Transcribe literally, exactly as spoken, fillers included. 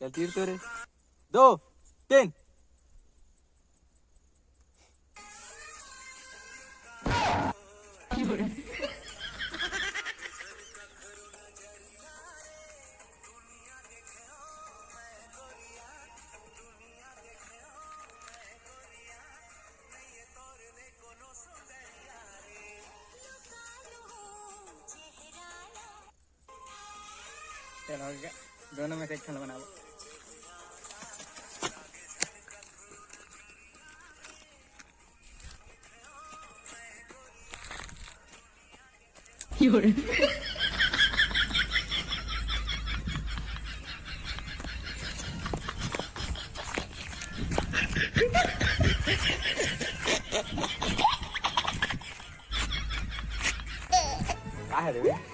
चल तीर तो रे। दो, तीन। चलो, हो गया। दोनों में से एक ठन बना लो। का है रे?